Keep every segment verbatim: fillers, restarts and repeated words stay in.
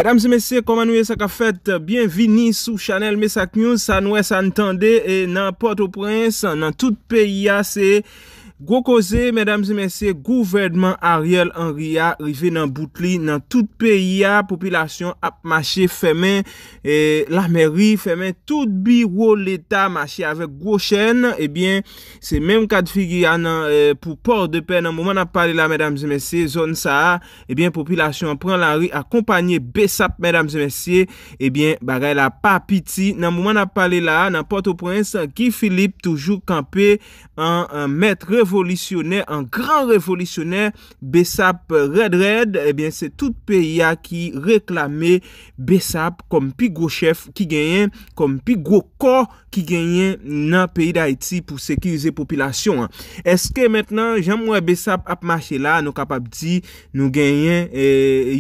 Medam e mesye, kòman nou ye, sa k ap fèt? Byenvini sou chanèl Mesak News. Sa n wè, sa n tande, e nan Pòtoprens, nan tout peyi a, se gwo koze, medam e mesye, gouvènman Ariel Henry a rive nan bout li nan tout peyi a, popilasyon ap mache fèmen, e, lamèri, fèmen tout biwo leta, mache avèk gwo chèn, ebyen, se menm kad figi a nan, e, pou Pòdepè nan moman n ap pale la, medam e mesye, zòn sa a, ebyen, popilasyon an pran lari, akonpanye BSAP, medam e mesye, ebyen, bagay la pa piti. Nan moman n ap pale la a, nan Pòtoprens, Guy Philippe toujou kanpe an, an mèt revolisyonè, an gran revolisyonè, BSAP rèd rèd, ebyen, se tout peyi a ki reklame BSAP kòm pi gwo chèf ki genyen, kòm pi gwo kò ki genyen nan peyi Dayiti pou sekirize popilasyon an. Èske mentnan, jan m wè BSAP ap mache la, nou kapab di nou genyen, e,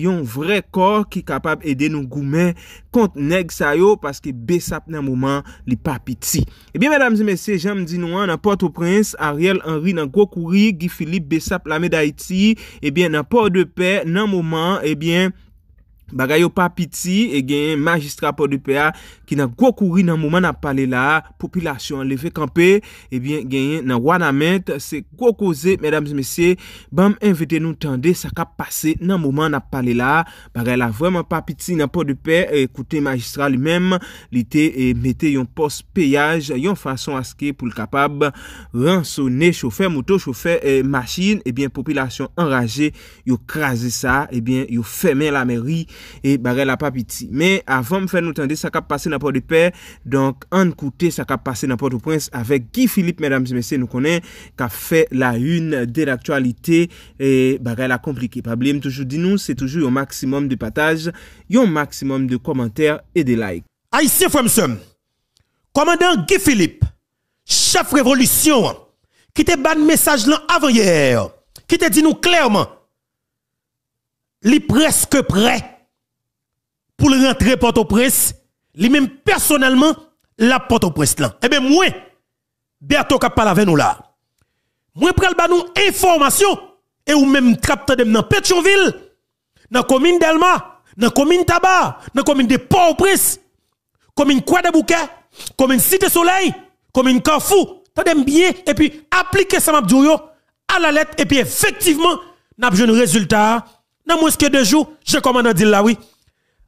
yon vrè kò ki kapab ede nou goumen kont nèg sa yo, paske BSAP nan moman, li pa piti. Ebyen, medam e mesye, jan m di nou an, nan Pòtoprens, Ariel Henry nan gwo kouri, Guy Philippe, BSAP, Lame Dayiti, ebyen, nan Pòdepè, nan moman, ebyen, bagay yo pa piti, e genyen majistra Pòdepè a ki nan gwo kouri nan moman n ap pale la a, popilasyon an leve kanpe, ebyen, genyen nan Wanament, se gwo koze, medam e mesye, ban m envite nou tande sa k ap pase nan moman n ap pale la a, bagay la vrèman pa piti nan Pòdepè, e, kote majistra li menm, li te, e, mete yon pòs peyaj, yon fason aske pou l kapab ransone chofè moto, chofè, e, machin, ebyen, popilasyon anraje, yo kraze sa, ebyen, yo fèmen lamèri, e bagay la pa piti. Men, avan m fè nou tande sa k ap pase nan Pòdepè, donk, ann koute sa k ap pase nan Pòtoprens avèk Guy Philippe, medam e mesye, nou konnen, k ap fè la une de l'actualité, e bagay la konplike. Pa bliye, m toujou di nou, se toujou yon maksimòm de pataj, yon maksimòm de kòmantè e de like. Ayisyen, frè m, sè m, kòmandan Guy Philippe, chèf revolisyon an, ki te ban mesaj lan avanyè, ki te di nou klèman, li prèske prè pou l rantre Pòtoprens, li menm pèsonèlman, l ap Pòtoprens lan. Ebyen, mwen, Bertho k ap pale avè nou la, mwen pral ba nou enfòmasyon, e ou menm k ap tande m nan Petyonvil, nan komin Dèlma, nan komin Taba, nan komin de Pòtoprens, komin Kwadèboukè, komin Site Solèy, komin Kafou. Tande m byen, epi aplike sa m ap di w yo alalèt, epi efektivman, n ap jwenn rezilta a nan mwens ke de jou, jan kòmandan di l la, wi.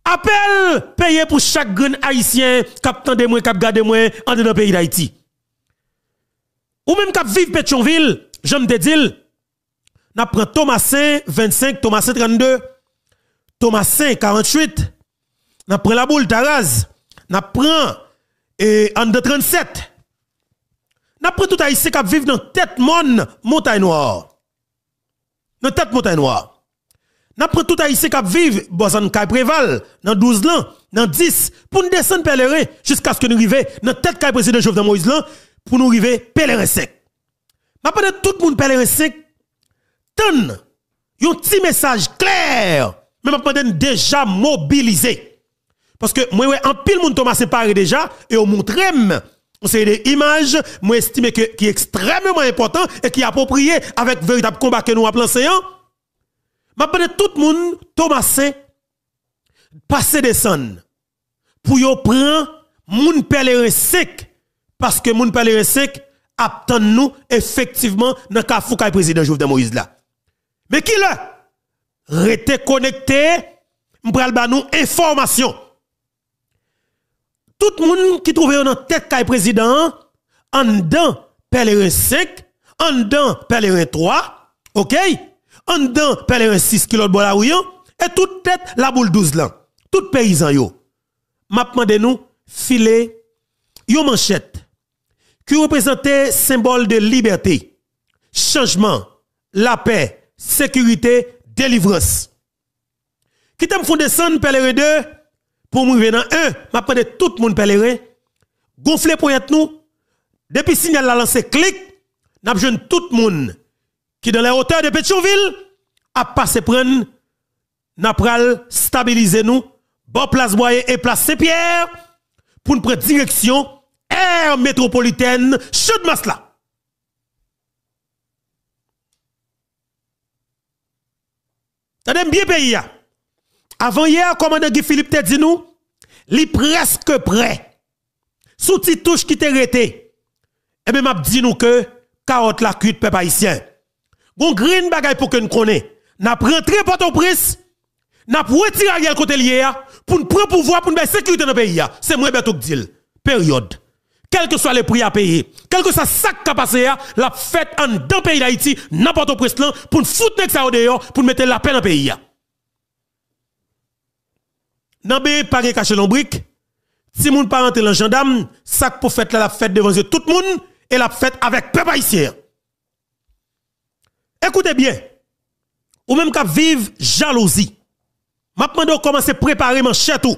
Apèl peye pou chak grenn Ayisyen k ap tande mwen, k ap gade mwen anndan peyi Dayiti. Ou menm k ap viv Petyonvil, jan m te di l, n ap pran Tomasen vennsenk, Tomasen trannde, Tomasen karannwit, n ap pran Laboul, Taraz, n ap pran, e, anndan trannsèt. N ap pran tout Ayisyen k ap viv nan tèt mòn Montay Nwa. Nan tèt Montay Nwa. N ap pran tout Ayisyen k ap viv bò zòn kay Preval, nan douz lan, nan dis, pou n desann Pèleren, jiskaske nou rive nan tèt kay prezidan Jovenel Moïse lan, pou nou rive Pèleren senk. M ap mande tout moun Pèleren senk tann yon ti mesaj klè, men m ap mande n deja mobilize. Paske mwen wè anpil moun Tomasen pare deja, e yo montre m yon seri de imaj, mwen estime ke, ki ekstrèmeman enpòtan e ki apwopriye avèk veritab konba ke nou ap lanse an. M ap mande tout moun Tomasen pase desann pou yo pran moun Pèleren senk, paske moun Pèleren senk ap tann nou efektivman nan kafou kay prezidan Jovenel Moïse la. Men kilè? Rete konekte, m pral ba nou enfòmasyon. Tout moun ki twouve yo nan tèt kay prezidan an, anndan Pèleren senk, anndan Pèleren twa, oke? Anndan Pèleren sis ki lòt bò lari an, e tout tèt Laboul douz lan, tout peyizan yo. M ap mande nou file yon manchèt ki reprezante senbòl de libète, chanjman, lapè, sekirite, delivrans. Kite m fè w desann Pèleren de pou m rive nan en. M ap mande tout moun Pèleren gonfle ponyèt nou. Depi siyal la lanse klik, n ap jwenn tout moun ki dans les hauteurs de Petyonvil ap pase pran n. N ap pral stabilize nou bò plas Bwaye e plas Sen Pyè pou n pran direksyon aire metropolitèn Channmas la. Tande m byen peyi a. Avanyè, kòmandan Guy Philippe te di nou, li prèske prè. Sou ti touch ki te rete, ebyen, m ap di nou ke kawòt la kwit, pèp ayisyen. Gon grenn bagay pou ke n konnen. N ap rantre Pòtoprens, n ap retire Ariel kote l ye a, pou n pran pouvwa, pou n bay sekirite nan peyi a. Se mwen Bèto k di l. Peryòd. Kèlkeswa le pri a peye, kèlkeswa sa k ka pase a, l ap fèt anndan peyi Dayiti, nan Pòtoprens lan, pou n fout nèg sa yo deyò, pou n mete lapè nan peyi a. Nan benyen pa gen kache lonbrik, timoun pa rantre lan jandam, sa k pou fèt la, l ap fèt devan zye tout moun, e l ap fèt avèk pèp ayisyen an. Ekoute byen, ou menm k ap viv jalouzi, m ap mande w kòmanse prepare manchèt ou.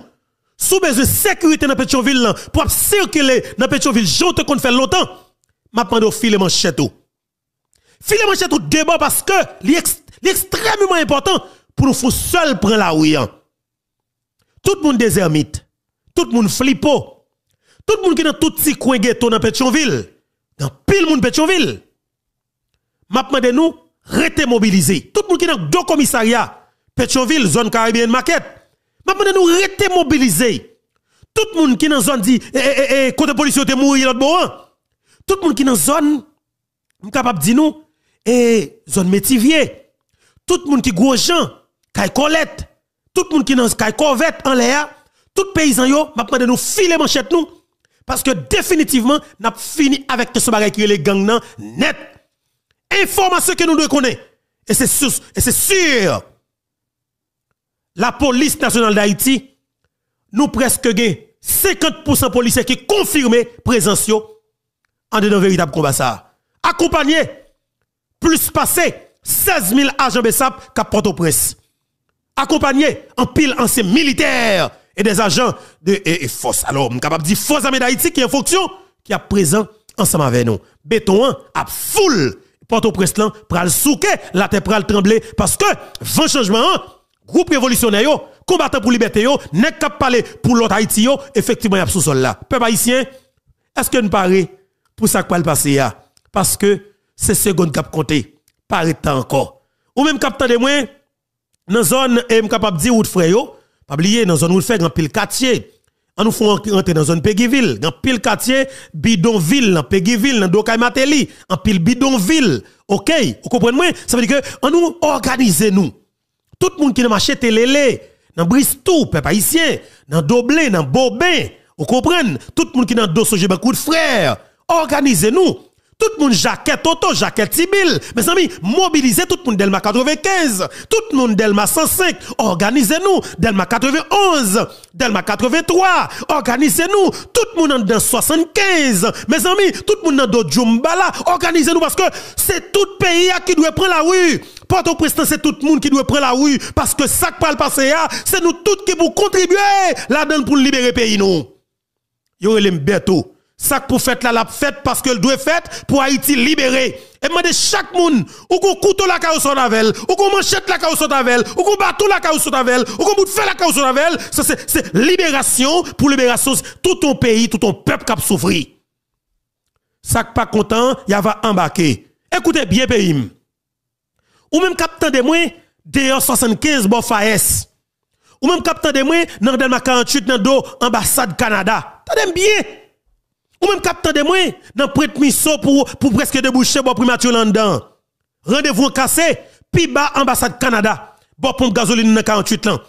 Si w bezwen sekirite nan Petyonvil lan, pou w ap sikile nan Petyonvil jan w te konn fè l lontan, m ap mande w file manchèt ou. File manchèt ou de bò paske li, eks, li ekstrèmeman enpòtan pou nou fè yon sèl pran lari an. Tout moun dezèmit. Tout moun flipo. Tout moun ki nan tout ti kwen geto nan Petyonvil. Gen anpil moun Petyonvil. M ap mande nou rete mobilize. Tout moun ki nan do komisarya Petyonvil, zòn Caribbean Market. M ap mande nou rete mobilize. Tout moun ki nan zòn di, e, e, e, e, kote polisye yo te mouri lòt bò an. Tout moun ki nan zòn, m kapab di nou, e, zòn Metivye. Tout moun ki Gwojan, Kay Kòlèt. Tout moun ki nan Kay Kòvèt anlè a. Tout peyizan yo, m ap mande nou file manchèt nou. Paske definitivman, n ap fini avèk kesyon bagay ki rele gang nan nèt. Enfòmasyon ke nou dwe konnen. E se sous, e se si. Lapolis Nasyonal Dayiti, nou prèske gen senkant pousan polisye ki konfime prezans yo andedan veritab konba sa a. Akonpanye plis pase sèz mil ajan BSAP k ap Pòtoprens. Akonpanye anpil ansyen militè e dè ajan de, e, e fòs. Alò, m kapab di Fòs Ame Dayiti ki an fonksyon, ki ap prezan ansanm avè nou. Beton an ap foul Pòtoprens lan pral souke, latè pral tranble, paske van chanjman an, gwoup revolisyonè yo, konbatan pou libète yo, nèg k ap pale pou lòt Ayiti yo, efektivman, y ap sou sòl la. Pèp ayisyen, èske n pare pou sa k pral pase a? Paske se segonn k ap konte. Pa ret tan ankò. Ou menm k ap tande mwen, nan zòn, e m kapab di wout frè yo, pa bliye, nan zòn wout frè, gen anpil katye. An nou fè yon rantre nan zòn Pegivil. Gen anpil katye bidonvil nan Pegivil, nan do kay Mateli. Anpil bidonvil. Oke? Ou konprann mwen? Sa vle di ke an nou òganize nou. Tout moun ki nan mache Telele, nan Bristou, pèp ayisyen, nan Doblen, nan Boben, ou konprann? Tout moun ki nan do Sogebank wout frè, òganize nou. Tout moun Jakè Toto, Jakè Tibil. Mezanmi, mobilize tout moun Dèlma katrevenkenz, tout moun Dèlma san senk, òganize nou, Dèlma katrevenonz, Dèlma katrevenntwa, òganize nou, tout moun anndan swasannkenz. Mezanmi, tout moun nan do Djoumbala, òganize nou paske se tout peyi a ki dwe pran lari. Pòtoprens lan se tout moun ki dwe pran lari paske sa k pral pase a, se nou tout ki pou kontribye ladan l pou n libere peyi nou. Yo rele m Bèto. Sa k pou fèt la, l ap fèt paske l dwe fèt pou Ayiti libere. E m mande chak moun, ou gon kouto lakay ou sot avè l, ou gon manchèt lakay ou sot avè l, ou gon baton lakay ou sot avè l, ou gon bout fè lakay ou sot avè l, sa se, se liberasyon pou liberasyon tout yon peyi, tout yon pèp k ap soufri. Sa k pa kontan, y ava anbake. Ekoute byen peyi m. Ou menm k ap tande mwen, deyò swasannkenz bò Fayès. Ou menm k ap tande mwen, nan Dèlma karanntuit nan do anbasad Kanada. Tande m byen. Ou menm k ap tande mwen, nan Pwent Miso pou, pou prèske debouche bò primati lan anndan. Randevou an kase, pi ba anbasad Kanada, bò ponp gazolin nan karanntuit lan.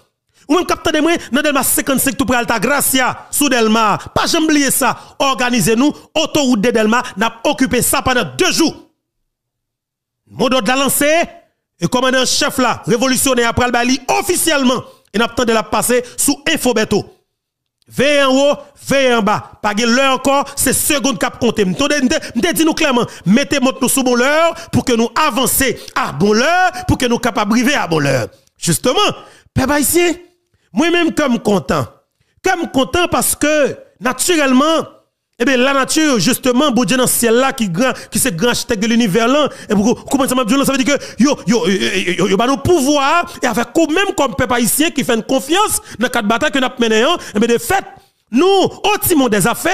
Ou menm k ap tande mwen, nan Dèlma senkannsenk tou pre Altagracia, sou Dèlma. Pa janm bliye sa. Òganize nou, otowout de Dèlma, n ap okipe sa pandan de jou. Modòd la lanse, e kòmandan an chèf la, revolisyonè a pral bay li ofisyèlman, e n ap tande l ap pase sou Enfo Bèto. Veye anwo, veye anba. Pa gen lè ankò, se segonn k ap konte. M tonde, m te, m te di nou klèman, mete mont nou sou bon lè pou ke nou avanse a bon lè, pou ke nou kapab rive a bon lè. Jisteman, pèp ayisyen, mwen menm kè m kontan. Kè m kontan paske, natirèlman, Ebyen, lanati, jisteman, Bondye nan syèl la, ki gran, ki se gran achitèk de linivè lan, e pou ou konprann sa m ap di w lan, sa vle di ke yo, yo, yo, yo, yo, yo ba nou pouvwa a, e avèk ou menm kòm pèp ayisyen ki fè n konfyans nan kad batay ke n ap mennen an, ebyen, de fèt, Nou, o timon dèzafè,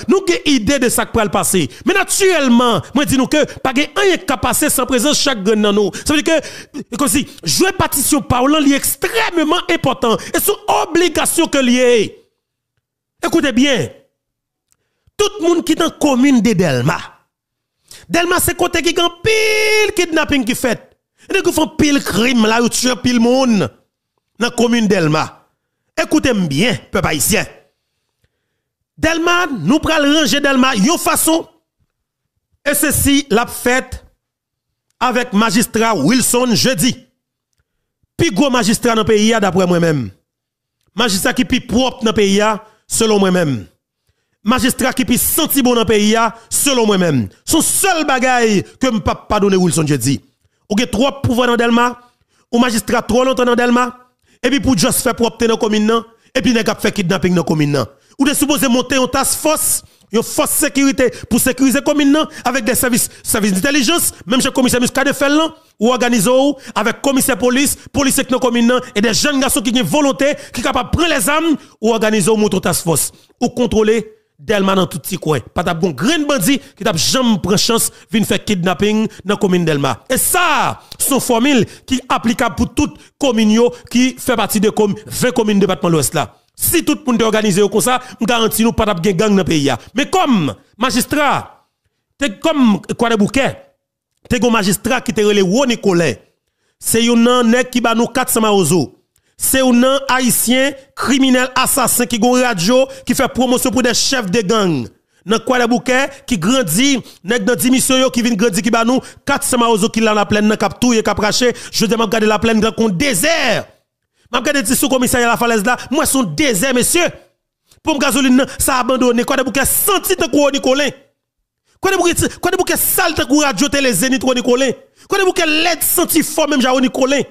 nou gen ide de sa k pral pase. Men natirèlman, mwen di nou ke pa gen anyen k ka pase san prezans chak grenn nan nou. Sa vle di ke, e kòmsi, jwe patisyon pa w lan, li ekstrèmeman enpòtan. E se yon obligasyon ke l ye. Ekoute byen, tout moun ki nan komin de Dèlma, Dèlma se kote ki gen anpil kidnaping ki fèt. Nèg yo fè anpil krim la, yo tiye anpil moun nan komin Dèlma. Ekoute m byen, pèp ayisyen. Dèlma, nou pral ranje Dèlma yon fason. E sesi l ap fèt avèk majistra Wilson Jeudi. Pi gwo majistra nan peyi a, daprè mwen menm. Majistra ki pi pwòp nan peyi a, selon mwen menm. Majistra ki pi santi bon nan peyi a, selon mwen menm. Se yon sèl bagay ke m p ap padone Wilson Jeudi. Ou gen twòp pouvwa nan Dèlma, ou majistra twò lontan nan Dèlma, epi pou just fè pwòpte nan komin nan, epi nèg ap fè kidnaping nan komin nan. Ou te sipoze monte yon task force, yon fòs sekirite pou sekirize komin nan, avèk de sèvis, sèvis entèlijans, menm jan komisè Muscadin fè l lan, ou òganize w avèk komisè polis, polisye k nan komin nan, e de jèn gason ki gen volonte, ki kapab pran lèzam, ou òganize w monte yon task force. Ou kontwole Dèlma nan tout ti kwen. Pa t ap gon grenn bandi ki t ap janm pran chans vin fè kidnaping nan komin Dèlma. E sa, se yon fòmil ki aplikab pou tout komin yo ki fè pati de kom-, ven komin depatman Lwès la. Si tout moun te òganize yo konsa, m garanti nou pa t ap gen gang nan peyi a. Men kòm majistra, te kòm Kwadèboukè, te gen yon majistra ki te rele Rony Colin. Se youn nan nèg ki ba nou kat san mawozo. Se youn nan ayisyen kriminèl asasen ki gen yon radyo ki fè pwomosyon pou de chèf de gang nan Kwadèboukè ki grandi, nèg nan dimisyon yo ki vin grandi ki ba nou kat san mawozo ki la Laplèn nan k ap touye, k ap rache. Jodi a m ap gade Laplèn tankou yon dezè. M ap gade ti sou komisarya Lafalèz la, m wè se yon dezè, mesye. Ponp gazolin nan, sa abandone. Kwadèboukè santi tankou Rony Colin. Kwadèboukè, Kwadèboukè sal tankou radyo tele Zenith Rony Colin. Kwadèboukè lèd santi fò menm jan Rony Colin.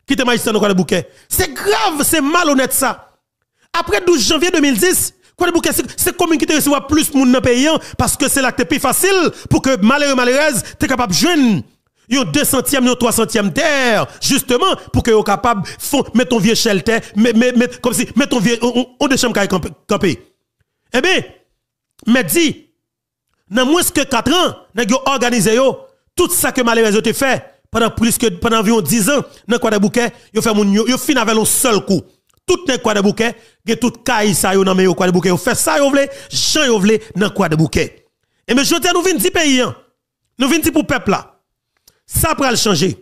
Ki te majistra nan Kwadèboukè. Se grav, se malonèt sa. Apre douz janvye de mil dis, Kwadèboukè se, se komin ki te resevwa plis moun nan peyi an, paske se la k te pi fasil pou ke malere, malerèz te kapab jwenn yon de santyèm, yon twa santyèm tè, jisteman, pou ke yo kapab fon, met yon vye chèltè, met, met, met, kòmsi, met yon vye, yon, yon, yon de chanm kay kanpe, kanpe. Ebyen, mèt di, nan mwens ke kat an, nèg yo òganize yo, tout sa ke malerèz yo te fè, pandan plis ke, pandan anviwon diz an, nan Kwadèboukè, yo fè moun yo, yo fin avè l yon sèl kou. Tout nèg Kwadèboukè, gen tout kay sa yo nan men yo Kwadèboukè, yo fè sa yo vle, jan yo vle nan Kwadèboukè. Ebyen, jodi a nou vin di peyi an, nou vin di pou pèp la, sa pral chanje.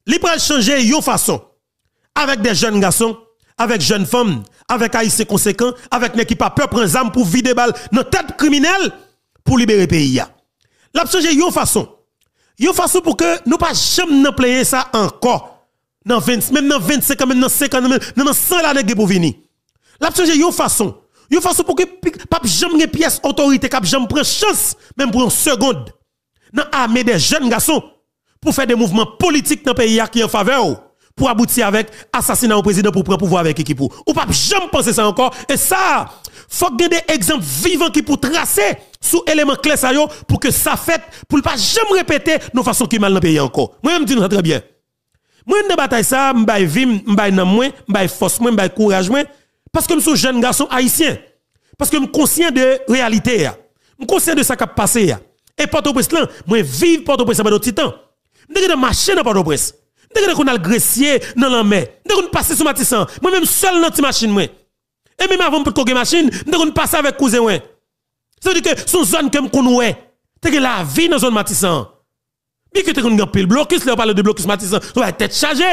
Li pral chanje yon fason. Avèk de jèn gason, avèk jèn fanm, avèk ayisyen konsekan, avèk nèg ki pa pè pran zam pou vide bal nan tèt kriminèl pou libere peyi a. L ap chanje yon fason. Yon fason pou ke nou pa janm nan plenyen sa ankò. Nan ven, menm nan vennsenk an, menm nan senkant an, menm nan, nan san lane k gen pou vini. L ap chanje yon fason. Yon fason pou ke pi-, p ap janm gen pyès otorite k ap janm pran chans, menm pou yon segond, nan ame de jèn gason pou fè de mouvman politik nan peyi a ki an favè w, pou abouti avèk asasina yon prezidan pou pran pouvwa avèk ekip ou. Ou p ap janm panse sa ankò. E sa, fòk gen de egzanp vivan ki pou trase sou eleman kle sa yo pou ke sa fèt, pou l pa janm repete nan fason ki mal nan peyi a ankò. Mwen menm, m di nou sa trè byen. Mwen, nan batay sa a, m bay vi m, m bay nanm mwen, m bay fòs mwen, m bay kouraj mwen, paske m se yon jèn gason ayisyen. Paske m konsyan de reyalite a. M konsyan de sa k ap pase a. E Pòtoprens lan, mwen viv Pòtoprens lan pandan yon ti tan. M te gentan mache nan Pòtoprens. M te gentan konn al Gresye, nan lanmè. M te konn pase sou Matisan. Mwen menm sèl nan ti machin mwen. E menm avan m potko gen machin, m te konn pase avèk kouzen mwen. Sa vle di ke se yon zòn ke m konn wè. Te gen lavi nan zòn Matisan an. Byenke te konn gen anpil blokis, lè yo pale de blokis Matisan, se yon bagay tèt chaje.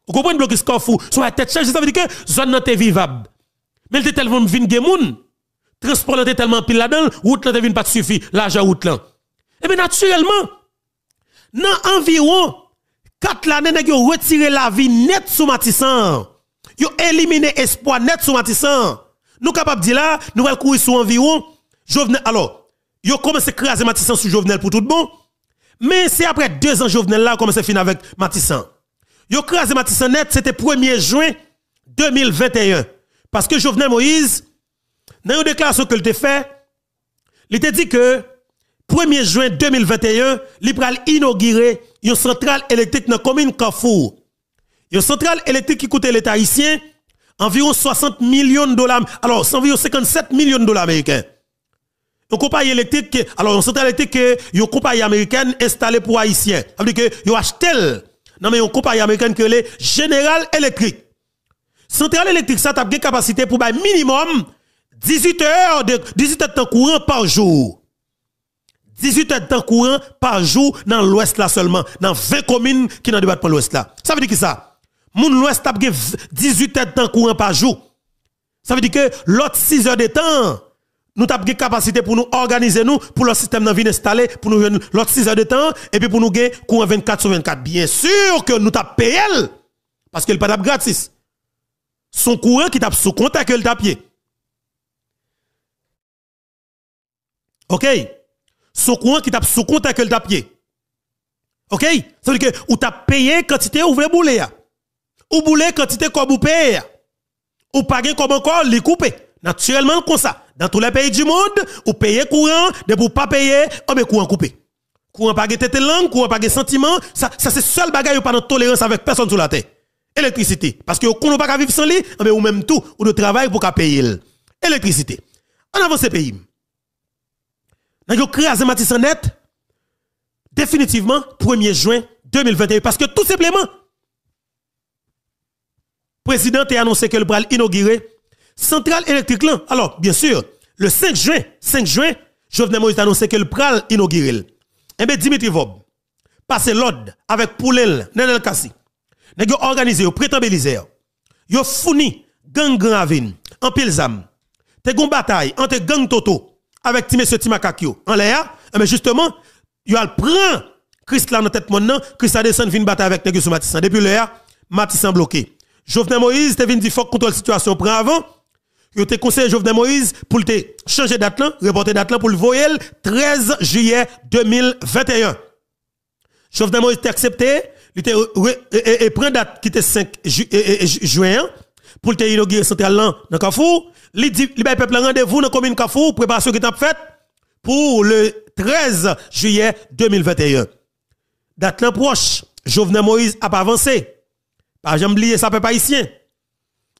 Ou konprann, blokis Kafou, se yon bagay tèt chaje, sa vle di ke zòn nan te vivab. Men l te tèlman vin gen moun, transpò lan te tèlman anpil ladan l, wout lan te vin pa t sifi, lajè wout lan. Ebyen, natirèlman, nan anviwon kat lane, nèg yo retire lavi nèt sou Matisan an. Yo elimine espwa nèt sou Matisan an. Nou kapab di la, nou pral kouri sou anviwon Jovenel. Alò, yo kòmanse kraze Matisan sou Jovenel pou tout bon. Men se aprè dezan Jovenel la, yo kòmanse fin avèk Matisan. Yo kraze Matisan nèt, se te premye jen de mil venteyen. Paske Jovenel Moïse, nan yon deklarasyon ke l te fè, li te di ke premye jen de mil venteyen, li pral inogire yon santral elektrik nan komin Kafou. Yon santral elektrik ki koute Leta ayisyen Anviwon swasant milyon dola, alò, se anviwon senkannsèt milyon dola ameriken. Yon konpayi elektrik ke, alò, yon santral elektrik ke yon konpayi amerikèn enstale pou Ayisyen. Sa vle di ke yo achte l nan men yon konpayi amerikèn ki rele General Electric. Santral elektrik sa t ap gen kapasite pou bay minimòm dizuit è de, dizuit èdtan kouran pa jou. Dizuit èdtan kouran pa jou nan Lwès la sèlman, nan ven komin ki nan depatman Lwès la. Sa vle di kisa? Moun Lwès t ap gen v-, dizuit èdtan kouran pa jou. Sa vle di ke lòt sis è de tan, nou t ap gen kapasite pou nou òganize nou, pou lòt sistèm nan vin enstale, pou nou jwenn lòt sis è de tan, epi pou nou gen kouran vennkat sou vennkat. Byen si ke nou t ap peye l, paske l pa t ap gratis. Se yon kouran ki t ap sou kontè ke l t ap ye. Oke? Se yon kouran ki t ap sou kontè ke l t ap ye. Oke? Sa vle di ke ou t ap peye kantite ou vle boule a. Ou boule kantite kòb ou peye a. Ou pa gen kòb ankò, li koupe. Natirèlman, l konsa. Dans tous les pays du monde, ou peye kouran, depi ou pa peye, anben kouran koupe. Kouran pa gen tete lang, kouran pa gen santiman, sa, sa se sèl bagay yo pa nan tolerans avèk pèsonn sou latè. Elektrisite. Paske yo konnen ou pa ka viv san li, anben ou menm tou, ou dwe travay pou w ka peye l. Elektrisite. Ann avanse peyi m. Nèg yo kraze Matisan nèt, definitivman, premye jen de mil venteyen, paske tou senpleman, prezidan te anonse ke l pral inogire santral elektrik lan. Alò, byen si, le senk jen, senk jen, Jovenel Moïse te anonse ke l pral inogire l. Enben, Dimitri Vorbe pase lòd avèk poulen l, Nenel Cassy. Nèg yo òganize yo, Pretan Belizaire. Yo founi gang Gran Ravin anpil zam. Te gon batay ant gang Toto avèk ti mesye ti makak yo anlè a. Enben, jisteman, yo al pran Krisla nan tèt mòn nan, Krisla desann vin batay avèk nèg yo sou Matisan. Depi lè a, Matisan bloke. Jovenel Moïse te vin di fòk kontwòl sitiyasyon pran avan. Yo te konseye Jovenel Moïse pou l te chanje dat lan, repòte dat lan pou l voye l trèz jiyè de mil venteyen. Jovenel Moïse te aksepte, li te re-, e, e, e pran dat ki te senk ju-, e, e, e, ju-, jen an, pou l te inogire santral lan nan Kafou. Li di, li bay pèp la randevou nan komin Kafou, preparasyon ki t ap fèt pou le trèz jiyè de mil venteyen. Dat lan pwòch, Jovenel Moïse ap avanse. Pa janm bliye sa, pèp ayisyen.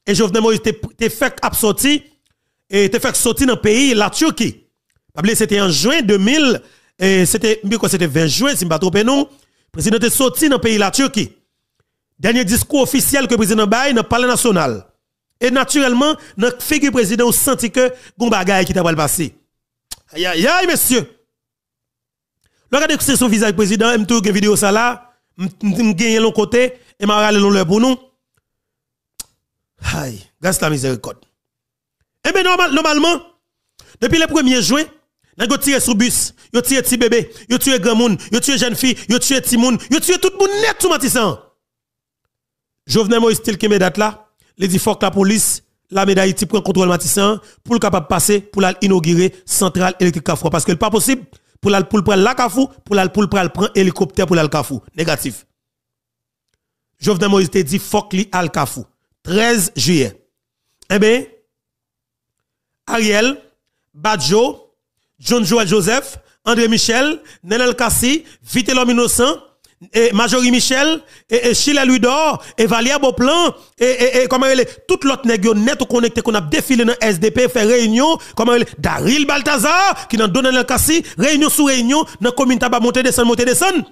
E Jovenel Moïse te, te fèk ap sòti, e te fèk sòti nan peyi Latiki. Pa bliye, se te an jen de mil, e se te, m kwè se te ven jen, si m pa twonpe nou. Prezidan te sòti nan peyi Latiki. Dènye diskou ofisyèl ke prezidan bay nan Palè Nasyonal. E natirèlman, nan figi prezidan, ou santi ke gon bagay ki ta pral pase. Ayayay, mesye! Lè w gade ekspresyon vizaj prezidan, m toujou gen videyo sa la, m, m, m genyen l yon kote, e m a rale l yon lè pou nou. Ay, gras la mizèrikòd. Enben, nòmal, nòmalman, depi le premye jen, nèg yo tire sou bis, yo tire ti bebe, yo tire granmoun, yo tire jèn fi, yo tire timoun, yo tire tout moun nèt sou Matisan. Jovenel Moïse still kenbe dat la, li di fòk lapolis, lame Dayiti pran kontwòl Matisan an pou l kapab pase, pou l al inogire santral elektrik Kafou a, paske l pa posib pou l al, pou l pral la Kafou, pou l al, pou l pral pran elikoptè pou l al Kafou. Negatif. Jovenel Moïse te di fòk li al Kafou. Trèz jiyè. Enben, Ariel, Badjo, John Joël Joseph, André Michel, Nenel Cassy, Vitelhomme Innocent, e Majorie Michel, e, e Chilè Louidor, e Valière Beauplan, e, e, e kòman rele, tout lòt nèg yo nèt ou konnen ki te konn ap defile nan S D P, fè reyinyon, kòman rele, Daril Balthazar, ki nan do Nenel Cassy, reyinyon sou reyinyon, nan komin Taba, monte desann, monte desann.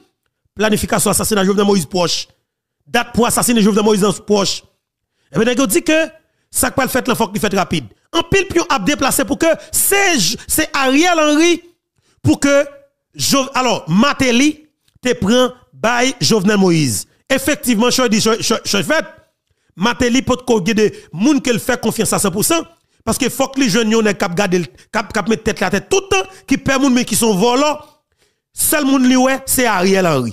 Planifikasyon asasina Jovenel Moïse pwòch. Dat pou asasine Jovenel Moïse an pwòch. Enben, nèg yo di ke sa k pral fèt lan fòk li fèt rapid. Anpil pyon ap deplase pou ke se, se Ariel Henry pou ke Jo-, alò, Martelly te pran bay Jovenel Moïse. Efektivman, chòy di chòy, chòy, chòy fèt. Martelly potko gen de moun ke l fè konfyans a san pou san, paske fòk li jwenn yon nèg k ap gade l, k ap, k ap met tèt li atè tout tan, ki pè moun, men ki se yon vòlò. Sèl moun li wè, se Ariel Henry.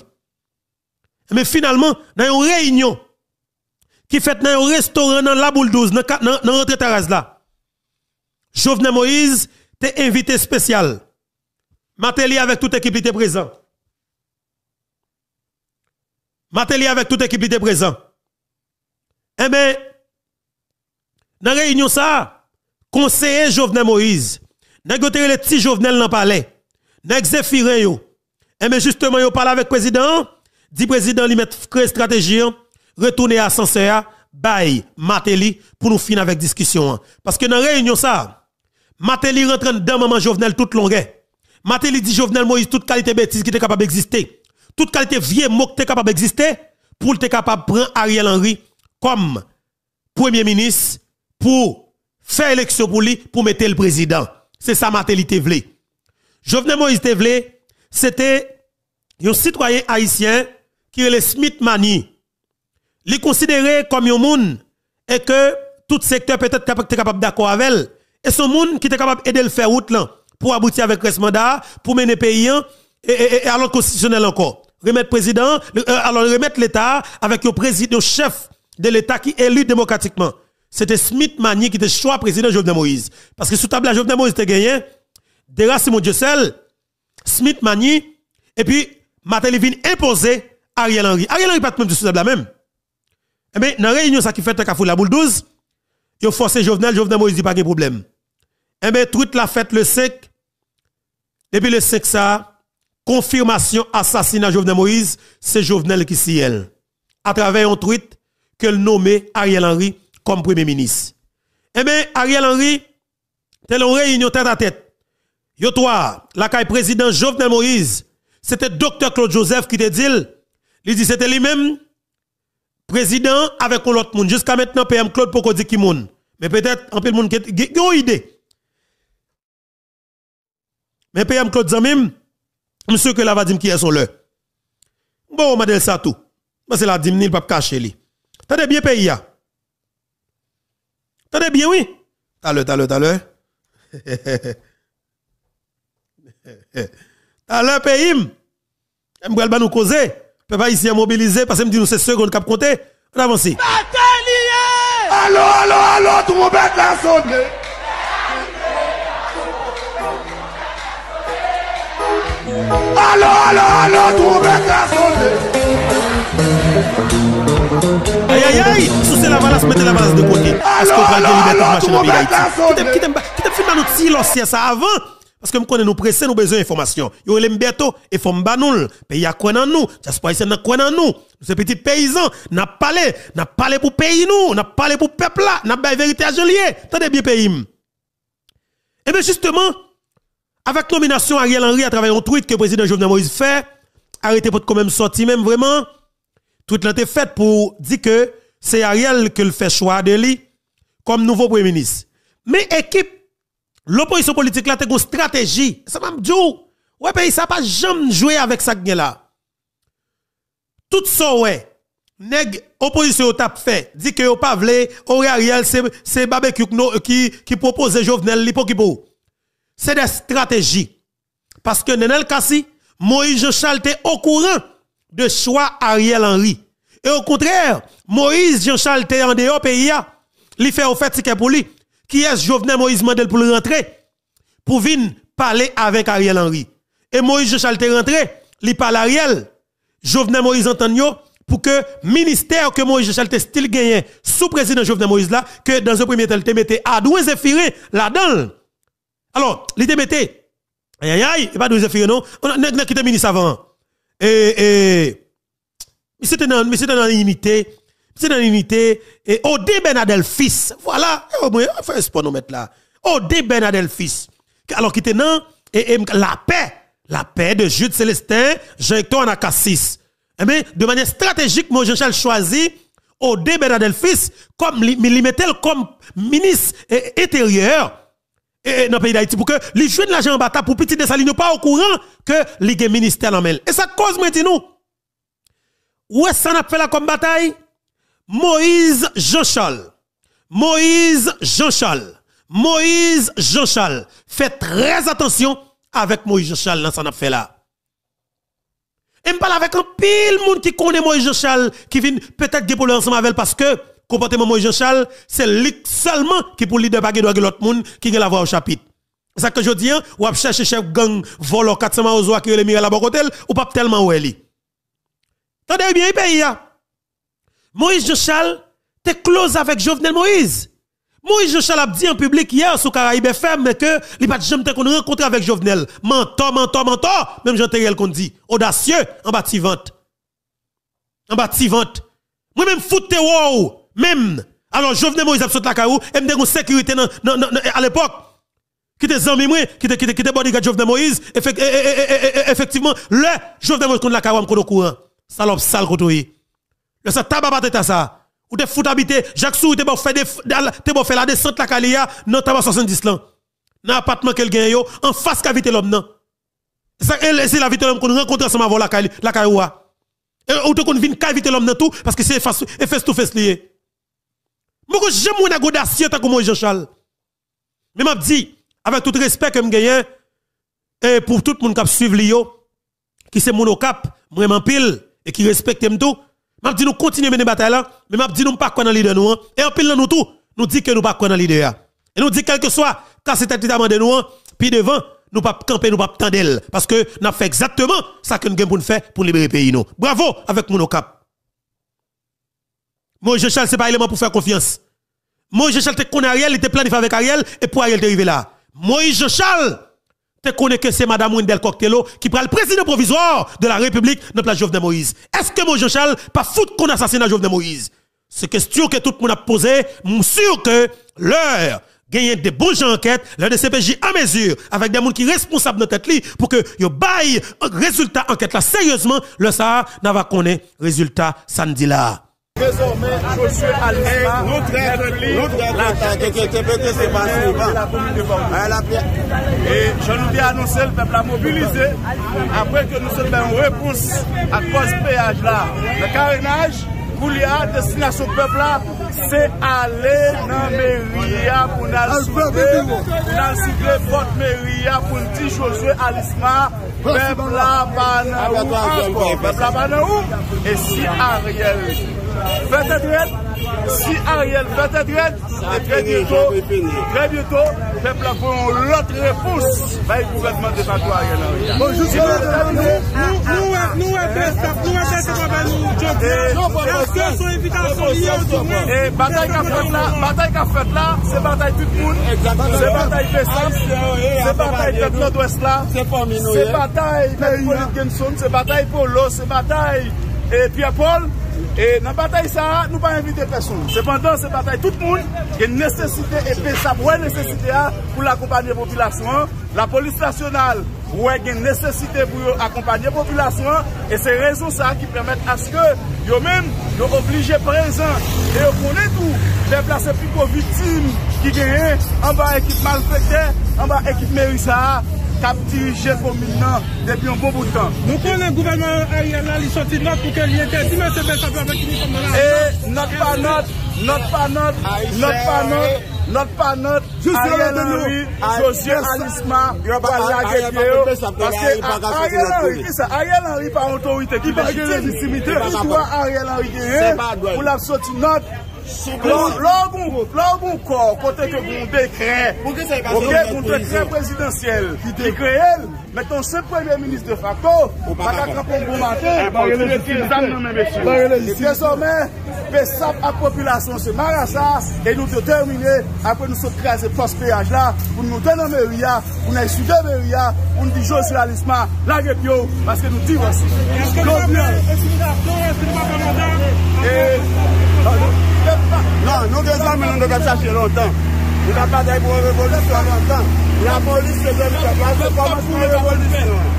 Men finalman, nan yon reyinyon ki fèt nan yon restoran nan Laboul douz, nan ka-, nan, nan rantre Taraz la, Jovenel Moïse te envite espesyal. Martelly avèk tout ekip li te prezan. Martelly avèk tout ekip li te prezan. Enben, nan reyinyon sa a, konseye Jovenel Moïse, nèg yo te rele Ti Jovenel nan palè, nèg Zefiren yo, enben, jisteman, yo pale avèk prezidan an, di prezidan li mèt kreye estrateji an, retounen asansè a, bay Martelly pou nou fin avèk diskisyon an. Paske nan reyinyon sa, Martelly rantre anndan manman Jovenel tout longè. Martelly di Jovenel Moïse tout kalite betiz ki te kapab egziste. Tout kalite vye mo ki te kapab egziste pou l te kapab pran Ariel Henry kòm premye minis pou fè eleksyon pou li, pou mete l prezidan. Se sa Martelly te vle. Jovenel Moïse te vle, se te yon sitwayen ayisyen ki rele Smith Magny. Li konsidere kòm yon moun e ke tout sektè petèt kap-, te kapab dakò avè l. E se yon moun ki te kapab ede l fè wout lan pou abouti avèk rès manda a, pou mennen peyi an e, e, e, e a lòd konstitisyonèl ankò. Remèt prezidan an, e, alò, remèt Leta a avèk yon prezidan, yon chèf de Leta ki eli demokratikman. Se te Smith Magny ki te chwa prezidan Jovenel Moïse. Paske sou tab la, Jovenel Moïse te genyen Dera Simon Dieuseul, Smith Magny, epi Martelly vin enpoze Ariel Henry. Ariel Henry pa t menm te sou tab la menm. Enben, nan reyinyon sa ki fèt nan Kafou Laboul douz, yo fòse Jovenel, Jovenel Moïse di pa gen pwoblèm. Enben, twit la fèt le senk, depi le senk sa, konfimasyon asasina Jovenel Moïse, se Jovenel ki siyen l. Atravè yon twit ke l nome Ariel Henry kòm premye minis. Enben, Ariel Henry te nan yon reyinyon tèt a tèt. Yo twa, lakay prezidan Jovenel Moïse, se te doktè Claude Joseph ki te di l, li di se te li menm, prezidan an avèk yon lòt moun. Jiska mentnan, P M Claude poko di ki moun. Men petèt, anpil moun gen, gen, gen yon ide. Men P M Claude zanmi m, m si ke l ava di m kiyès yon lè. M poko mande l sa tou. M panse l a di m ni, l p ap kache li. Tande byen peyi a. Tande byen wi. Talè, talè, talè. Talè peyi m. M pral ban nou koze. Pèp ayisyen an mobilize, paske m di nou se segonn k ap konte. Ann avanse. Batay li ye! Alo, alo, alo, twonpèt la sone. Alo, alo, alo, twonpèt la sone. Ayayay, sou se lavalas, mete lavalas de kote. Paske w pral gen libète pou mache nan peyi Dayiti. Kite, kite m ba-, kite m fin ban nou ti lòsyè sa avan. Paske m konnen nou prese, nou bezwen enfòmasyon. Yo rele m Bertho, e fò m ba nou l. Peyi a kwè nan nou, dyaspora ayisyèn nan kwè nan nou. Nou se pitit peyizan, n ap pale, n ap pale pou peyi nou, n ap pale pou pèp la, n ap bay verite a jan l ye. Tande byen peyi m. Ebyen, jisteman, avèk nominasyon Ariel Henry atravè yon twit ke prezidan Jovenel Moïse fè, arete potko menm sòti menm vrèman. Twit lan te fèt pou di ke se Ariel ke l fè chwa de li kòm nouvo premye minis. Men ekip lopozisyon politik la te gon estrateji. Sa m ap di w, wè peyi sa pa janm jwe avèk sa k gen la. Tout sa w wè nèg opozisyon yo t ap fè, di ke yo pa vle, o Ariel se, se Babekyou k no-, ki, ki pwopoze Jovenel, li p okipe w. Se de estrateji. Paske Nenel Cassy, Moïse Jean Charles te okouran de chwa Ariel Henry. E okontrè, Moïse Jean Charles te andeyò peyi a. Li fè yo fè tikè pou li. Kiyès Jovenel Moïse mande l pou l rantre? Pou vin pale avèk Ariel Henry. E Moïse Jean Charles te rantre, li pale Ariel. Jovenel Moïse antann yo pou ke ministè ke Moïse Jean Charles te still genyen sou prezidan Jovenel Moïse la, ke dans un premier temps, li te mete Adrien Zéphirin ladan l. Alò, li te mete, ayayay, e pa Adrien Zéphirin non, nèg, nèg ki te minis avan an. E, e, Misye te nan, misye te nan inite. Misye te nan inite. E Odé Bernadel Fils. Vwala. E omwen, fè espò nou mèt la. Odé Bernadel Fils. Alò ki te nan, e, e, lapè. Lapè de Jude Célestin, Jean Hector Anacacis. Enben, de manyè estratejik, Moïse Jean Charles chwazi Odé Bernadel Fils kòm li, li mete l kòm minis, e, enteryè, e, e, nan peyi Dayiti pou ke li jwenn lajan anba tab pou pitit Desalin yo pa okouran ke li gen ministè nan men l. E sa k koz mwen di nou, Ou wè sa n ap fè la kòm batay? Moïse Jean Charles. Moïse Jean Charles. Moïse Jean Charles. Fè trè atansyon avèk Moïse Jean Charles nan sa n ap fè la. E m pale avèk anpil moun ki konnen Moïse Jean Charles, ki vin petèt gen pwoblèm ansanm avè l paske konpòteman Moïse Jean Charles, se li sèlman ki pou lidè, pa gen dwa gen lòt moun ki gen lavwa o chapit. Sa k fè jodi a, w ap chèche chèf gang vòlò kat san mawozo a ki rele Mirèl la bò kote l, ou p ap tèlman wè li. Tande byen wi peyi a. Moïse Jean Charles te close avèk Jovenel Moïse. Moïse Jean Charles ap di an piblik yè sou Caraïbes F M ke li pa t janm te konn rankontre avèk Jovenel. Mantò, mantò, mantò, menm jan Theriel konn di. Odasye, anba ti vant. Anba ti vant. Mwen menm fout te wè w. Menm. Alò, Jovenel Moïse ap sot lakay ou, e m te gon sekirite nan, nan, nan, nan, alepòk, ki te zanmi mwen, ki te, ki te, ki te bodyguard Jovenel Moïse, efek-, e, e, efektivman, lè Jovenel Moïse konn lakay ou a, m konn okouran. Salòp sal kote w ye. Lè sa taba pa te ta sa. Ou te fout abite, Jak Souri te ba w fè def-, te ba w fè ladesant lakay li a, nan taba swasanndis lan. Nan apatman ke l genyen yo, anfas kay Vitelhomme nan. Sa, e, e se la Vitelhomme konn rankontre ansanm avè w lakay li, lakay ou a. E ou te konn vin kay Vitelhomme nan tou, paske se fas, e face to face li ye. M poko janm wè nèg odasye tankou Moïse Jean Charles. Men m ap di, avèk tout respè ke m genyen, e pou tout moun k ap swiv li yo, ki se moun Okap, m renmen anpil, e ki respekte m tou, m ap di nou kontinye mennen batay la, men m ap di nou m pa kwè nan lidè nou an, e anpil nan nou tou, nou di ke nou pa kwè nan lidè a. E nou di kèlkeswa, kase tèt li ta mande nou an, pi devan, nou p ap kanpe, nou p ap tande l, paske n ap fè egzakteman sa ke n gen pou n fè pou n libere peyi nou. Bravo avèk moun Okap. Moïse Jean Charles se pa eleman pou fè konfyans. Moïse Jean Charles te konnen Ariel, li te planifye avèk Ariel, e pou Ariel te rive la. Moïse Jean Charles te konnen ke se madanm Wendell Coq Thelo ki pral prezidan pwovizwa de la Repiblik nan plas Jovenel Moïse. Èske Moïse Jean Charles pa fout konn asasina Jovenel Moïse? Se kestyon ke tout moun ap poze, m si ke lè genyen de bon jan ankèt, lè de C P J an mezi, avèk de moun ki responsab nan tèt li, pou ke yo bay rezilta ankèt la seryezman, lè sa a, n a va konnen rezilta sa n di la a. Dezòmè, Josué Alisma, nou trè, nou trè kontan ke, ke, ke T P T se pa swivan. E jan nou te anonse l, pèp la mobilize. Apre ke nou sot bay yon repons ak kòz peyaj la nan Karenaj, koulye a, destinasyon pèp la, se ale nan meri a pou n al soude, pou n al soude pòt meri a pou n di Josué Alisma, pèp la pa nan ou ankò. Pèp la pa nan ou. E si Ariel fè tèt rèd, si Ariel fè tèt rèd, e trè byento, trè byento, pèp la voye yon lòt repons bay gouvènman defakto Ariel Henry a. Bon, jis nou, nou, nou wè, nou wè Bèsap, nou wè Bèsap ap bay nou jodi a. Èske se yon envitasyon li ye oubyen? E batay k ap fèt la, batay k ap fèt la, se batay tout moun, se batay Bèsap, se batay pèp Nòdwès la, se batay Pèp Ipolit Genson, se batay Polo, se batay, e, Pyè Pòl. E nan batay sa a, nou pa envite pèsonn. Sepandan, se batay tout moun. Gen nesesite e Bèsap wè nesesite a pou l akonpanye popilasyon an. Lapolis nasyonal wè gen nesesite pou yo akonpanye popilasyon an. E se rezon sa a ki pèmèt aske yo menm, yo oblije prezan. E yo konnen tou, pèp la se pi gwo viktim ki genyen anba ekip malfektè, anba ekip meri sa a k ap dirije komin nan depi yon bon bout tan. Nou konnen gouvènman Ariel la, li soti nòt pou ke li entèdi mesye Bèsap yo avèk inifòm nan lari an. E nòt pa nòt, nòt pa nòt, nòt pa nòt, nòt pa nòt, Ariel Henry, Josué Alisma pral lage pye yo. Paske Ariel Henry, kisa? Ariel Henry pa otorite ki lejitim. Ki dwa Ariel Henry genyen pou l ap soti nòt? Lè w, lè w gon, lè w gon kò kote ke gon dekrè, oke, gon dekrè prezidansyèl ki kreye l, men yon senp premye minis defakto pa ka kanpe yon bon maten pou retire zam nan men mesye. E dezòmè, Bèsap ak popilasyon se marasa, e nou detèmine, apre nou sot kraze pòs peyaj la, pou nou te nan meri a, pou n al sou de meri a, pou n di Josué Alisma, lage pye w, paske nou diwòse. Jodi a. E, non, nou gen zanmi nou, nou t ap chache lontan. Nou t ap batay pou yon revolisyon lontan. Lapolis se dènye pèp la, se kòmansman revolisyon an.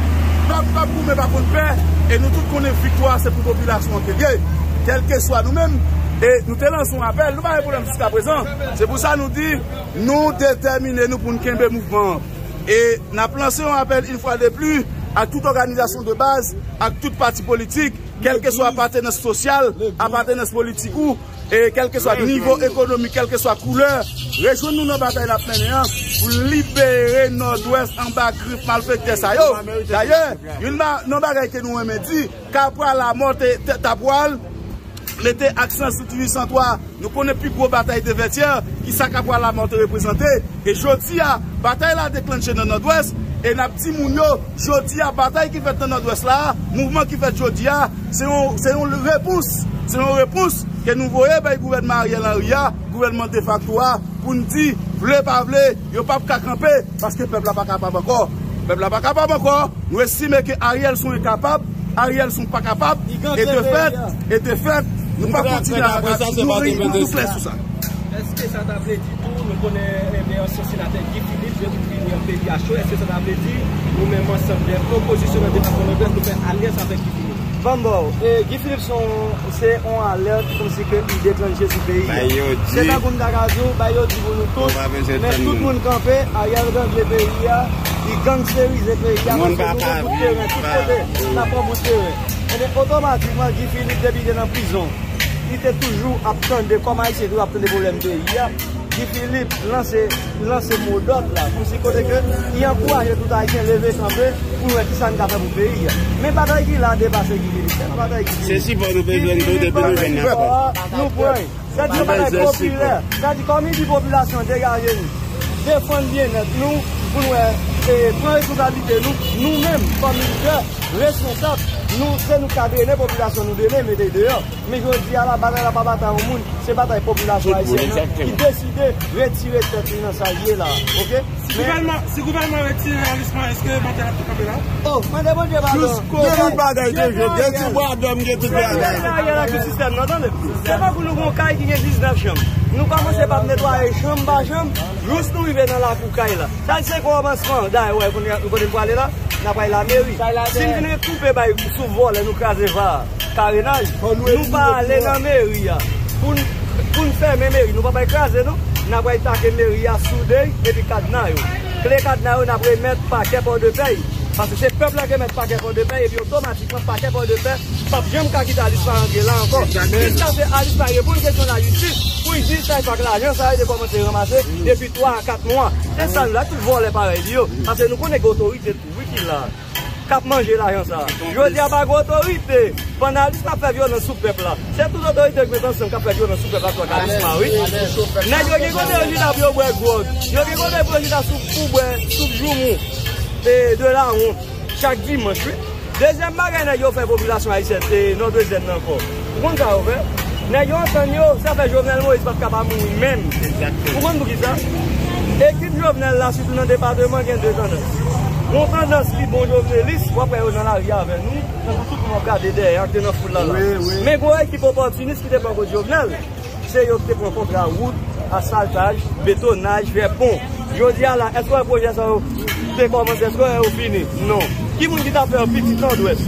Pèp p ap goumen pa konn pè, e nou tout konnen viktwa se pou popilasyon an ke l ye. Kèlkeswa nou menm, e nou te lanse yon apèl, nou pa gen pwoblèm jiskaprezan. Se pou sa nou di, nou detèmine nou pou n kenbe mouvman an. E n ap lanse yon apèl, yon fwa de plis, ak tout òganizasyon de baz, ak tout pati politik, kèlkeswa apatenans sosyal, apatenans politik ou, e kèlkeswa nivo ekonomik, kèlkeswa koulè, rejwenn nou nan batay n ap mennen an pou libere Nòdwès anba grif malfektè sa yo. Dayè, youn nan bagay ke nou renmen di, Kapwa Lamò te, te, t ap pral mete aksan sou Tirisantwa. Nou konnen pi gwo batay te fèt yè, ki sa Kapwa Lamò te reprezante. E jodi a, batay la deklanche nan Nòdwès, e n ap di moun yo, jodi a, batay ki fèt nan Nòdwès la, mouvman ki fèt jodi a, se yon, se yon repons, se yon repons ke nou voye bay gouvènman Ariel Henry a, gouvènman defakto a, pou n di, vle pa vle, yo p ap ka kanpe, paske pèp la pa kapab ankò. Pèp la pa kapab ankò. Nou estime ke Ariel se yon enkapab, Ariel se yon pa kapab, e de fèt, e de fèt, Nou pa kontinye avèk sa, nou vle nou klè sou sa. Èske sa ta vle di tou, nou konnen, ebyen, ansyen senatè Guy Philippe, yo vin vini an peyi a cho, èske sa ta vle di, nou menm ansanm de opozisyon nan depatman Nòdwès, nou fè alyans avèk Guy Philippe? Ban m ba w, e, Guy Philippe se yon, se yon alèt kòmsi ke li deklanche sou peyi a. Se tankou m ta ka di w, bay yo di pou nou tout, men tout moun kanpe, Ariel rangle peyi a, li gangsterize peyi a, paske nou gen bout teren tout kote, n ap pran bout teren. Ebyen, otomatikman, Guy Philippe, depi li te nan prizon, li te toujou ap tande, kòm Ayisyen toujou ap tande pwoblèm peyi a. Guy Philippe lanse, lanse modòd la, kòmsi kote ke li ankouraje tout Ayisyen leve kanpe pou nou wè kisa n ka fè pou peyi a. Men batay ki la depase Guy Philippe, se pa batay Guy Philippe. Se sipò nou bezwen tou depi nou vin nan pòs. Nou pran. Sa di yon bagay popilè. Sa di kòm li di popilasyon degaje nou, defann byennèt nou, pou nou wè, e, pran responsablite nou, nou menm, kòm lidè, responsab, nou, se nou k ka drennen popilasyon, nou drennen, mete deyò. Men jodi a la, batay la pa batay yon moun, se batay popilasyon ayisyèn nan ki deside retire tèt li nan sa l ye la, oke? Si gouvènman, si gouvènman retire Alusma, èske Martèl ap tou kanpe la? Oh, mande Bondye padon. Gen tout bagay toujou, gen ti bwa dòm, gen tout bagay. Ariel ak tout sistèm nan, tande. Se tankou nou gon kay ki gen diznèf chanm. Nou kòmanse p ap netwaye chanm pa chanm, jous nou rive nan lakou kay la. Sa se kòmansman, dayè, wè, kounye a, kote n prale la, n ap pral lameri. Si n vin retoupe bay sou vòlè, nou kraze va a. Karenaj, nou pa ale nan meri a. Pou n, pou n fèmen meri, nou pa pral kraze, non. N ap pral take meri a, soude l, epi kadna yo. Kle kadna yo, n ap remèt pakè Pòdepè. Paske se pèp la ki remèt pakè Pòdepè, epi otomatikman pakè Pòdepè p ap janm ka kite Alusma rantre la ankò. Jiskaske Alusma reponn kesyon lajistis, pou l di sa e pa k lajan sa yo te kòmanse ranmase depi twa a kat mwa. Se sa nou la, tout vòlè parèy li yo. Paske nou konnen gen otorite tou, wi, ki la. K ap manje lajan sa a. Jodi a pa gen otorite. Pandan Alusma ap fè vyolans sou pèp la, se tout otorite yo k met ansanm k ap fè vyolans sou pèp la, sou Alusma, wi. Nèg yo gen kote yo chita pou yo bwè gwòg. Yo gen kote pou yo chita sou, pou bwè soup joumou, e, de lawon, chak dimanch, wi. Dezyèm bagay nèg yo fè popilasyon ayisyèn, e, nòdwezyèn nan ankò. Ou konn sa yo fè? Nèg yo antann yo, sa fè Jovenel Moïse pa t ka pa mouri menm. Ou konn poukisa? Ekip Jovenel la, sitou nan depatman, gen de tandans. Yon tandans ki bon jovenelis, w ap wè yo nan lari avè nou, tankou tout moun w ap gade dèyè a, ki te nan foul la la. Men gen yon ekip opòtinis ki te pran kot Jovenel. Se yo ki te pran kontra wout, asfaltaj, betonaj, fè pon. Jodi a la, èske w wè pwojè sa yo te kòmanse, èske w wè yo fini? Non. Ki moun ki t ap fè yo pitit Nòdwès?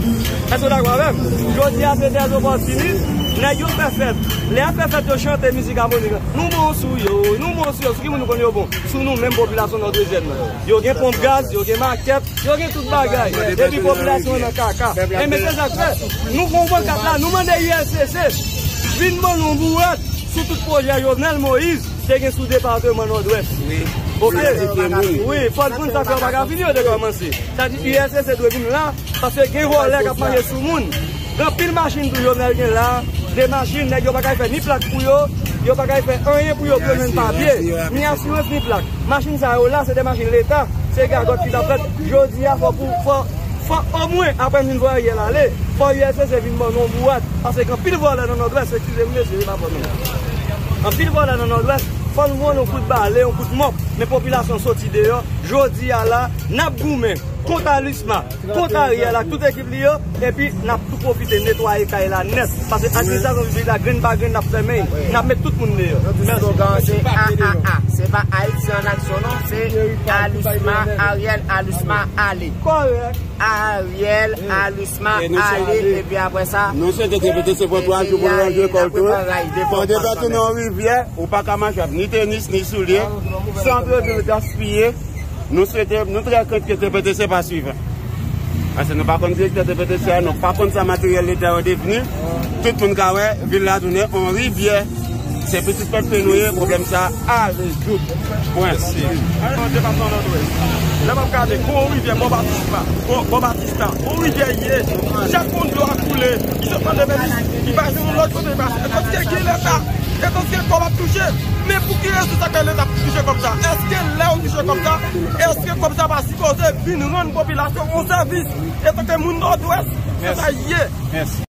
Èske w dakò avè m? Jodi a, se dèz opòtinis, nèg yo fè fèt. Lè y ap fè fèt, yo chante mizik amonik la. Nou bon sou yo, nou bon sou yo. Sou ki moun nou konn yo bon? Sou nou menm popilasyon nòdwezyèn nan. Yo gen ponp gaz, yo gen makèt, yo gen tout bagay. Epi popilasyon an nan kaka. Enben, se sa k fè nou pran pankat la, nou mande U L C C vin ban nou yon bourad sou tout pwojè Jovenel Moïse te gen sou depatman Nòdwès. Oke? Wi, Fòdfrans sa fè yo pa ka fini, yo te kòmanse. Sa di U L C C dwe vin la, paske gen vòlè k ap manje sou moun. Gen anpil machin tou Jovenel gen la, de machin, nèg yo pa ka fè ni plak pou yo, yo pa ka fè anyen pou yo, pou yo jwenn papye, ni asirans, ni plak. Machin sa yo la, se de machin leta, se gagòt ki t ap fèt. Jodi a, fò pou, fò, fò omwen, apre n fin voye Ariel ale, fò U L C C vin ban nou yon bourad, paske gen anpil vòlè nan Nòdwès, eskize m mesye, se pa fòt mwen. Anpil vòlè nan Nòdwès, fò n voye yon kout bale, yon kout mòp, men popilasyon soti deyò, jodi a la, n ap goumen kont Alusma, kont Ariel ak tout ekip li yo, epi n ap tou pwofite netwaye kay la nèt. Paske administrasyon piblik la, grenn pa grenn, n ap fèmen, n ap met tout moun deyò. Mèsi. Slogan an se A A A. Se pa Ayiti an aksyon non, se Alusma, Ariel, Alusma, ale. Kòrèk. Ariel, Alusma, ale, epi apre sa, nou swete T P T C pran twa jou pou l ranje kò l tou. Pandan w tounen yon rivyè, ou pa ka mache avèk ni tenis, ni soulye. Santvil gaspiye. Nou swete, nou trè krent ke T P T C pa swivan. Paske nou pa konn direktè T P T C a, nou pa konn sa materyèl leta yo devni. Tout moun ka wè, vil la tounen yon rivyè. Se pitit pèp ke nou ye, pwoblèm sa a rezoud. Pwen. Nan depatman Nòdwès, lè m ap gade, gon rivyè bò Batisma, bò, bò Batista, gon rivyè ye. Chak moun dlo a koule, li sot nan Demelis, li pase yon lòt kote, li pase. E tandis ke gen leta, e tandis ke kòb ap touche. Men pou ki rezon sa ke leta ap touche kòb sa? Èske lè yo touche kòb sa, èske kòb sa pa sipoze vin rann popilasyon yon sèvis? Etanke moun Nòdwès, se sa l ye. Mèsi.